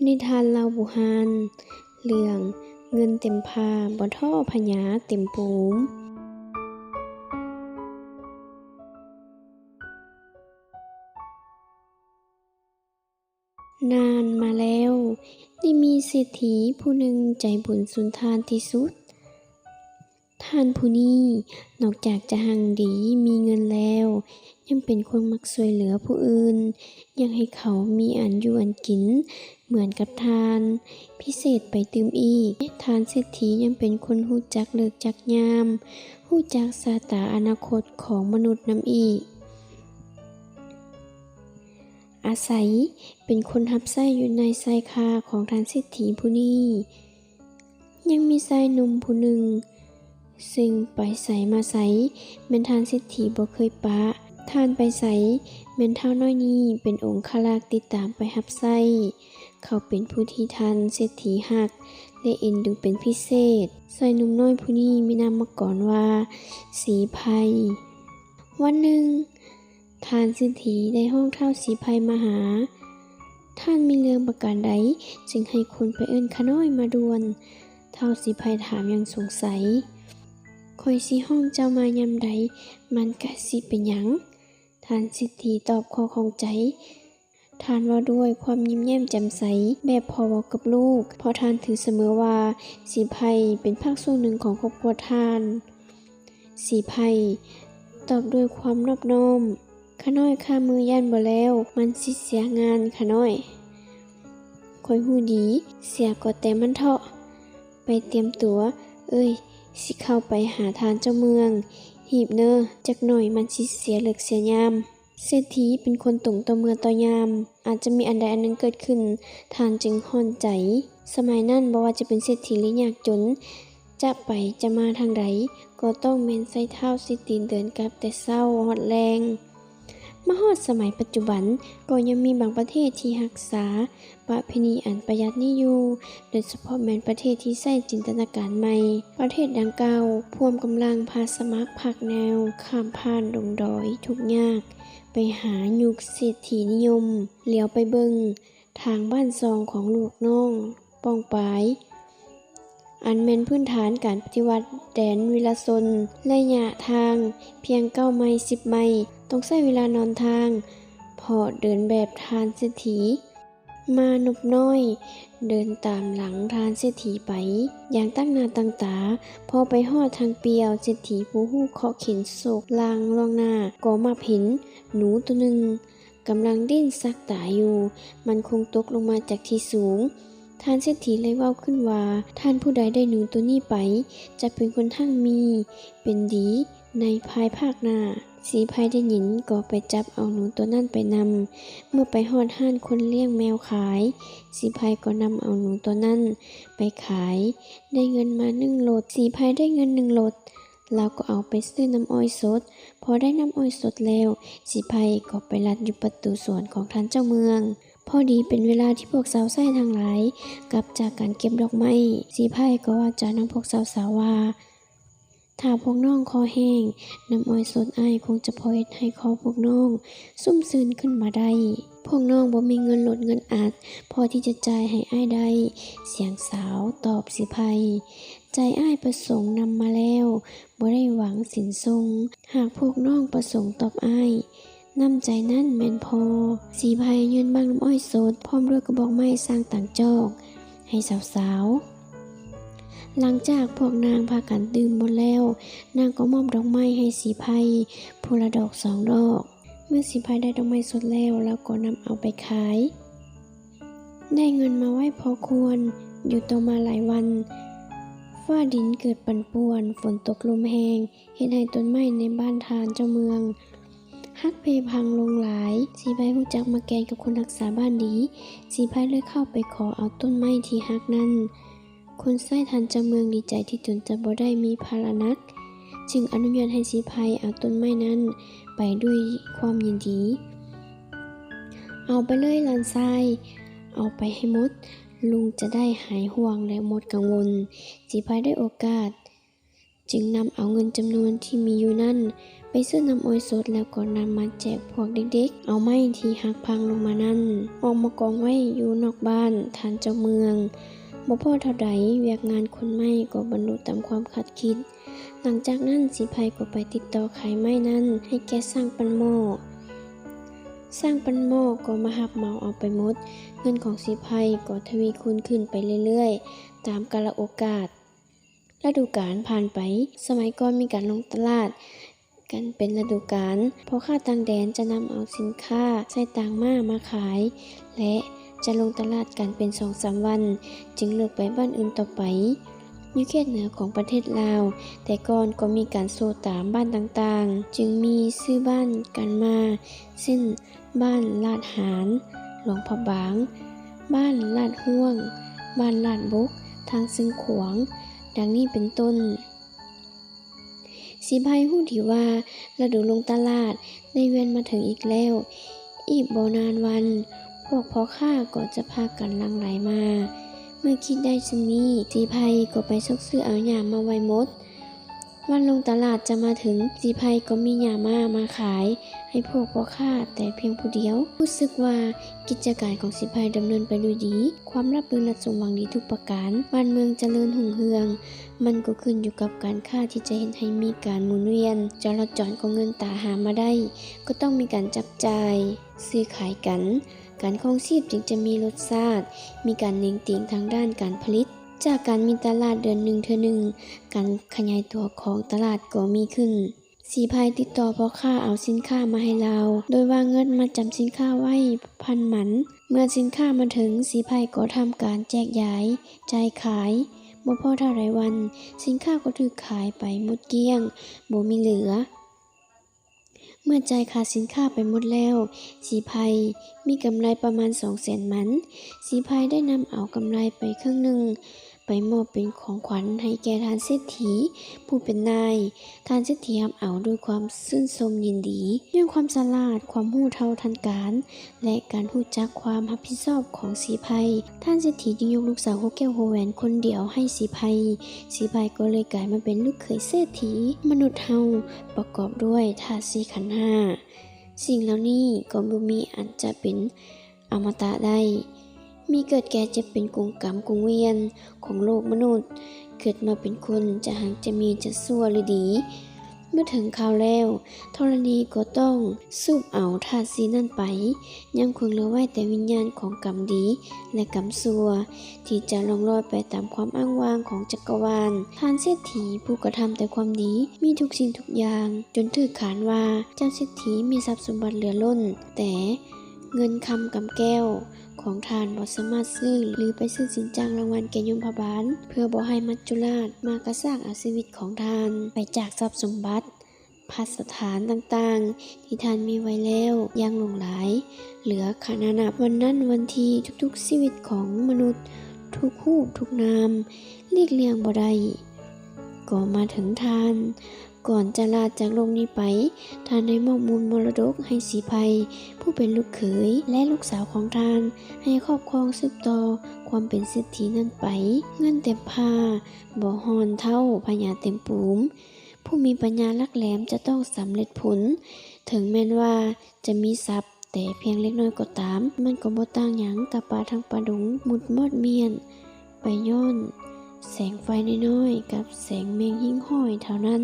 ນິທານເລົ່າບູຮານ ເລື່ອງເງິນເຕັມຜ້າ ບໍ່ທໍ້ພະຍາເຕັມປູມ. ນານມາແລ້ວ ໄດ້ມີເສດຖີຜູ້ໜຶ່ງໃຈບຸນສຸນທານທີ່ສຸດ. ທ່ານຜູ້ນີ້ນອກຈາກຈະຮັ່ງດີມີເງິນແລ້ວ ຍັງເປັນຄົນມັກຊ່ວຍເຫຼືອຜູ້ອື່ນ, ຢາກໃຫ້ເຂົາມີອັນຢູ່ອັນກິນເໝືອນກັບທ່ານ. ພິເສດໄປຕື່ມອີກ, ທ່ານເສດຖີຍັງເປັນຄົນຮູ້ຈັກເລີກຈັກຍາມ, ຮູ້ຈັກຊະຕາອະນາຄົດຂອງມະນຸດນຳອີກ. ອາໄສເປັນຄົນຮັບໃຊ້ຢູ່ໃນຊາຍຄາຂອງທ່ານເສດຖີຜູ້ນີ້. ຍັງມີຊາຍໜຸ່ມຜູ້ໜຶ່ງ ຊຶ່ງໄປໃສມາໃສ ແມ່ນທ່ານເສດຖີບໍ່ເຄີຍປະ. ທ່ານໄປໃສ ແມ່ນທ້າວນ້ອຍນີ້ເປັນອົງຄະລັກຕິດຕາມໄປຮັບໃຊ້. ເຂົາເປັນຜູ້ທີ່ທ່ານເສດຖີຮັກ ແລະ ເອັນດູເປັນພິເສດ. ຊາຍໜຸ່ມນ້ອຍຜູ້ນີ້ມີນາມມະກອນວ່າ ສີໄພ. ວັນໜຶ່ງ ທ່ານເສດຖີໄດ້ຮ້ອງທ້າວສີໄພມາຫາ. ທ່ານມີເລື່ອງປະການໃດ ຈຶ່ງໃຫ້ຄົນໄປເອີ້ນຂ້ານ້ອຍມາດ່ວນ? ທ້າວສີໄພຖາມຢ່າງສົງໄສ. ຂ້ອຍຊິຮ້ອງເຈົ້າມາຍາມໃດ ມັນກະຊິເປັນຫຍັງ? ທ່ານເສດຖີຕອບຂໍ້ຂ້ອງໃຈ. ທ່ານເວົ້າດ້ວຍຄວາມຍິ້ມແຍ້ມແຈ່ມໃສ ແບບພໍ່ເວົ້າກັບລູກ, ເພາະທ່ານຖືສະເໝີວ່າສີໄພເປັນພາກສ່ວນໜຶ່ງຂອງຄອບຄົວທ່ານ. ສີໄພຕອບດ້ວຍຄວາມນອບນ້ອມ, ຂ້ານ້ອຍຄ້າມືຢ້ານບໍ່ແລ້ວ, ມັນຊິເສຍງານຂ້ານ້ອຍ. ຂ້ອຍຮູ້ດີ, ເສຍກໍແຕ່ມັນເທາະ. ໄປຕຽມຕົວ, ເອີຍ, ຊິເຂົ້າໄປຫາທ່ານເຈົ້າເມືອງ. ຮີບເນີ, ຈັກໜ້ອຍມັນຊິເສຍເລິກເສຍຍາມ. ເສດຖີເປັນຄົນຕົງຕໍ່ເມື່ອຕໍ່ຍາມ, ອາດຈະມີອັນໃດອັນໜຶ່ງເກີດຂຶ້ນ, ທ່ານຈຶ່ງຮ້ອນໃຈ. ສະໄໝນັ້ນ, ບໍ່ວ່າຈະເປັນເສດຖີ ຫຼື ຍາກຈົນ, ຈະໄປຈະມາທາງໃດ, ກໍຕ້ອງແມ່ນໃຊ້ທ້າວໃຊ້ຕີນເດີນກັບແຕ່ເຊົ້າຮອດແລງ. ມາຮອດສະໄໝປັດຈຸບັນ, ກໍຍັງມີບາງປະເທດທີ່ຮັກສາ ປະເພນີອັນປະຢັດນີ້ຢູ່, ໂດຍສະເພາະແມ່ນປະເທດທີ່ໃຊ້ຈິນຕະນາການໃໝ່. ປະເທດດັ່ງກ່າວພວມກຳລັງພາສະໝັກພັກແນວຂ້າມຜ່ານດົງດອຍທຸກຍາກ ໄປຫາຍຸກເສດຖີນິຍົມ. ຫຼຽວໄປເບິ່ງທາງບ້ານຊ່ອງຂອງລູກນ້ອງປ້ອງປາຍ, ອັນແມ່ນພື້ນຖານການປະຕິວັດແດນວິລະຊົນ, ໄລຍະທາງພຽງເກົ້າໄມ, ສິບໄມ, ຕ້ອງໃຊ້ເວລານອນທາງ, ເພາະເດີນແບບທ່ານເສດຖີ. ມານົບນ້ອຍເດີນຕາມຫຼັງທ່ານເສດຖີໄປຢ່າງຕັ້ງໜ້າຕັ້ງຕາ. ພໍໄປຮອດທາງປ່ຽວ, ເສດຖີຜູ້ຮູ້ເຄາະເຂັນໂຊກລາງລ່ວງໜ້າກໍມາເຫັນໜູໂຕໜຶ່ງກຳລັງດີ້ນຊັກຕາຢູ່. ມັນຄົງຕົກລົງມາຈາກທີ່ສູງ. ທ່ານເສດຖີເລີຍເວົ້າຂຶ້ນວ່າ, ທ່ານຜູ້ໃດໄດ້ໜູໂຕນີ້ໄປ ຈະເປັນຄົນຮັ່ງມີເປັນດີ ໃນພາຍພາກໜ້າ. ສີໄພໄດ້ຍິນກໍໄປຈັບເອົາໜູຕົວນັ້ນໄປນຳ. ເມື່ອໄປຮອດຮ້ານຄົນລ້ຽງແມວຂາຍ, ສີໄພກໍນຳເອົາໜູຕົວນັ້ນໄປຂາຍ ໄດ້ເງິນມາໜຶ່ງໂລດ. ສີໄພໄດ້ເງິນໜຶ່ງໂລດ, ລາວກໍເອົາໄປຊື້ນ້ຳອ້ອຍສົດ. ພໍໄດ້ນ້ຳອ້ອຍສົດແລ້ວ, ສີໄພກໍໄປລັດຢູ່ປະຕູສວນຂອງທ່ານເຈົ້າເມືອງ. ພໍດີເປັນເວລາທີ່ພວກຊາວໃຊ້ທັງຫຼາຍກັບຈາກການເກັບດອກໄມ້. ສີໄພກໍເວົ້າຈານຳພວກສາວໆວ່າ, ຖ້າພວກນ້ອງຄໍແຫ້ງ, ນ້ຳອ້ອຍສົດອ້າຍຄົງຈະພໍເຮັດໃຫ້ຄໍພວກນ້ອງຊຸ່ມຊື່ນຂຶ້ນມາໄດ້. ພວກນ້ອງບໍ່ມີເງິນໂລດເງິນອັດ ພໍທີ່ຈະຈ່າຍໃຫ້ອ້າຍໄດ້, ສຽງສາວຕອບສີໄພ. ໃຈອ້າຍປະສົງນຳມາແລ້ວ, ບໍ່ໄດ້ຫວັງສິນສົ່ງ. ຫາກພວກນ້ອງປະສົງຕອບອ້າຍ, ນ້ຳໃຈນັ້ນແມ່ນພໍ. ສີໄພຍື່ນບັ້ງນ້ຳອ້ອຍສົດ ພ້ອມດ້ວຍກະບອກໄມ້ສ້າງຕາງຈອກໃຫ້ສາວໆ. ຫຼັງຈາກພວກນາງພາກັນດື່ມໝົດແລ້ວ, ນາງກໍມອບດອກໄມ້ໃຫ້ສີໄພຜູ້ລະດອກສອງດອກ. ເມື່ອສີໄພໄດ້ດອກໄມ້ສົດແລ້ວ, ລາວກໍນຳເອົາໄປຂາຍ ໄດ້ເງິນມາໄວ້ພໍຄວນ. ຢູ່ຕໍ່ມາຫຼາຍວັນ, ຟ້າດິນເກີດປັ່ນປ່ວນ, ຝົນຕົກລົມແຮງ, ເຮັດໃຫ້ຕົ້ນໄມ້ໃນບ້ານທ່ານເຈົ້າເມືອງຫັກເພພັງລົງຫຼາຍ. ສີໄພຮູ້ຈັກໝາກແກນກັບຄົນຮັກສາບ້ານດີ, ສີໄພເລີຍເຂົ້າໄປຂໍເອົາຕົ້ນໄມ້ທີ່ຫັກນັ້ນ. ຄົນໃຊ້ທ່ານເຈົ້າເມືອງດີໃຈທີ່ຕົນຈະບໍ່ໄດ້ມີພາລະໜັກ, ຈຶ່ງອະນຸຍາດໃຫ້ສີໄພເອົາຕົ້ນໄມ້ນັ້ນໄປດ້ວຍຄວາມຍິນດີ. ເອົາໄປເລີຍຫຼານຊາຍ, ເອົາໄປໃຫ້ໝົດ, ລຸງຈະໄດ້ຫາຍຫ່ວງ ແລະ ໝົດກັງວົນ. ສີໄພໄດ້ໂອກາດ ຈຶ່ງນຳເອົາເງິນຈຳນວນທີ່ມີຢູ່ນັ້ນ ໄປຊື້ນ້ຳອ້ອຍສົດ ແລ້ວກໍນຳມາແຈກພວກເດັກໆ. ເອົາໄມ້ທີ່ຫັກພັງລົງມານັ້ນ ອອກມາກອງໄວ້ຢູ່ນອກບ້ານທ່ານເຈົ້າເມືອງ. ບໍ່ພໍເທົ່າໃດ, ວຽກງານຂົນໄມ້ກໍບັນລຸຕາມຄວາມຄາດຄິດ. ຫຼັງຈາກນັ້ນ, ສີໄພກໍໄປຕິດຕໍ່ຂາຍໄມ້ນັ້ນໃຫ້ແກ່ຊ່າງປັ້ນໝໍ້. ຊ່າງປັ້ນໝໍ້ກໍມາຮັບເໝົາເອົາໄປໝົດ. ເງິນຂອງສີໄພກໍທະວີຄູນຂຶ້ນໄປເລື້ອຍໆ ຕາມກາລະໂອກາດ. ລະດູການຜ່ານໄປ. ສະໄໝກ່ອນມີການລົງຕະຫຼາດກັນເປັນລະດູການ. ພໍ່ຄ້າຕ່າງແດນຈະນຳເອົາສິນຄ້າໃສ່ຕາງມ້າມາຂາຍ ແລະ ຈະລົງຕະຫຼາດກັນເປັນສອງສາມວັນ ຈຶ່ງເລີກໄປບ້ານອື່ນຕໍ່ໄປ. ຢູ່ເຂດເໜືອຂອງປະເທດລາວ ແຕ່ກ່ອນກໍມີການໂຊຕາມບ້ານຕ່າງໆ ຈຶ່ງມີຊື່ບ້ານກັນມາ ເຊັ່ນ ບ້ານລາດຫານ, ຫຼວງພະບາງ, ບ້ານລາດຫ້ວງ, ບ້ານລາດບົກ, ທາງຊຶງຂວາງ ດັ່ງນີ້ເປັນຕົ້ນ. ສີໄພຮູ້ດີວ່າລະດູລົງຕະຫຼາດໄດ້ແລ່ນມາເຖິງອີກແລ້ວ. ອີກບໍ່ນານວັນ, ພວກພໍ່ຄ້າກໍຈະພາກັນຫຼັ່ງໄຫຼມາ. ເມື່ອຄິດໄດ້ເຊັ່ນນີ້, ສີໄພກໍໄປຊອກຊື້ເອົາຫຍ້າມາໄວ້ໝົດ. ວັນລົງຕະຫຼາດຈະມາເຖິງ, ສີໄພກໍມີຫຍ້າມ້າມາຂາຍໃຫ້ພວກພໍ່ຄ້າແຕ່ພຽງຜູ້ດຽວ. ຮູ້ສຶກວ່າກິດຈະການຂອງສີໄພດຳເນີນໄປດ້ວຍດີ, ຄວາມລາບລື່ນ ແລະ ສົມຫວັງດີທຸກປະການ. ບ້ານເມືອງຈະເລີນຮຸ່ງເຮືອງ, ມັນກໍຂຶ້ນຢູ່ກັບການຄ້າທີ່ຈະເຮັດໃຫ້ມີການໝູນວຽນ. ຈະລາຈອນກໍເງິນຕາຫາມາໄດ້, ກໍຕ້ອງມີການຈັບຈ່າຍ, ຊື້ຂາຍກັນ. ການຄອງຊີບຈຶ່ງຈະມີລົດຊາດ, ມີການເໜັງຕີງທາງດ້ານການຜະລິດ. ຈາກການມີຕະຫຼາດເດືອນໜຶ່ງເທື່ອໜຶ່ງ, ການຂະຫຍາຍຕົວຂອງຕະຫຼາດກໍມີຂຶ້ນ. ສີໄພຕິດຕໍ່ພໍ່ຄ້າເອົາສິນຄ້າມາໃຫ້ລາວ, ໂດຍວາງເງິນມາຈຳສິນຄ້າໄວ້ພັນໝັນ. ເມື່ອສິນຄ້າມາເຖິງ, ສີໄພກໍທຳການແຈກຢາຍ, ຈ່າຍຂາຍ. ບໍ່ພໍເທົ່າໃດວັນ, ສິນຄ້າກໍຖືກຂາຍໄປໝົດກ້ຽງ, ບໍ່ມີເຫຼືອ. ເມື່ອຈ່າຍຄ່າສິນຄ້າໄປໝົດແລ້ວ, ສີໄພມີກຳໄລປະມານສອງແສນໝັນ. ສີໄພໄດ້ນຳເອົາກຳໄລໄປເຄິ່ງໜຶ່ງ ໄປມອບເປັນຂອງຂວັນໃຫ້ແກ່ທ່ານເສດຖີຜູ້ເປັນນາຍ. ທ່ານເສດຖີຮັບເອົາດ້ວຍຄວາມຊື່ນຊົມຍິນດີ. ຍ້ອນຄວາມສະຫຼາດ, ຄວາມຮູ້ເທົ່າທັນການ ແລະ ການຮູ້ຈັກຄວາມຮັບຜິດຊອບຂອງສີໄພ, ທ່ານເສດຖີຈຶ່ງຍົກລູກສາວຫົວແກ້ວຫົວແຫວນຄົນດຽວໃຫ້ສີໄພ. ສີໄພກໍເລີຍກາຍມາເປັນລູກເຂີຍເສດຖີ. ມະນຸດເຮົາປະກອບດ້ວຍທາດສີ່ຂັນຫ້າ. ສິ່ງເຫຼົ່ານີ້ກໍບໍ່ມີອັນຈະເປັນອະມະຕະໄດ້. ມີເກີດແກ່ເຈັບເປັນກົງກຳກົງວຽນຂອງໂລກມະນຸດ. ເກີດມາເປັນຄົນຈະຮັກຈະໝີຈະຊົ່ວຫຼືດີ, ເມື່ອເຖິງຄາວແລ້ວ ທໍລະນີກໍຕ້ອງສູບເອົາທາດສີ່ນັ້ນໄປ, ຍັງຄົງເຫຼືອໄວ້ແຕ່ວິນຍານຂອງກຳດີ ແລະ ກຳຊົ່ວ ທີ່ຈະລ່ອງລອຍໄປຕາມຄວາມອ້າງວ່າງຂອງຈັກກະວານ. ທ່ານເສດຖີຜູ້ກະທຳແຕ່ຄວາມດີ ມີທຸກສິ່ງທຸກຢ່າງ, ຈົນຖືກຂານວ່າເຈົ້າເສດຖີມີຊັບສົມບັດເຫຼືອລົ້ນ, ແຕ່ເງິນຄຳກຳແກ້ວຂອງທ່ານບໍ່ສາມາດຊື້ ຫຼື ໄປຊື້ສິນຈ້າງລາງວັນແກ່ຍົມພະບານ ເພື່ອບໍ່ໃຫ້ມັດຈຸລາດມາກະຊາກເອົາຊີວິດຂອງທ່ານໄປຈາກຊັບສົມບັດ ພັດສະຖານຕ່າງໆ ທີ່ທ່ານມີໄວ້ແລ້ວຢ່າງຫຼວງຫຼາຍເຫຼືອຂະໜານັບ. ວັນນັ້ນວັນທີ ທຸກໆຊີວິດຂອງມະນຸດ ທຸກຮູບທຸກນາມ ຫຼີກລ່ຽງບໍ່ໄດ້ ກໍມາເຖິງທ່ານ. ກ່ອນຈະລາຈາກໂລກນີ້ໄປ, ທ່ານໄດ້ມອບມູນມໍລະດົກໃຫ້ສີໄພ ຜູ້ເປັນລູກເຂີຍ ແລະ ລູກສາວຂອງທ່ານ ໃຫ້ຄອບຄອງສືບຕໍ່ຄວາມເປັນເສດຖີນັ້ນໄປ. ເງິນເຕັມພ້າ ບໍ່ຮ້ອນເທົ່າພະຍາເຕັມປູມ. ຜູ້ມີປັນຍາຫຼັກແຫຼມຈະຕ້ອງສຳເລັດຜົນ. ເຖິງແມ່ນວ່າຈະມີຊັບແຕ່ພຽງເລັກນ້ອຍກໍຕາມ, ມັນກໍບໍ່ຕ່າງຫຍັງກັບປາທັງປາດົງໝຸດມອດມ້ຽນໄປຍ້ອນແສງໄຟນ້ອຍໆກັບແສງແມງຫິ້ງຫ້ອຍເທົ່ານັ້ນ.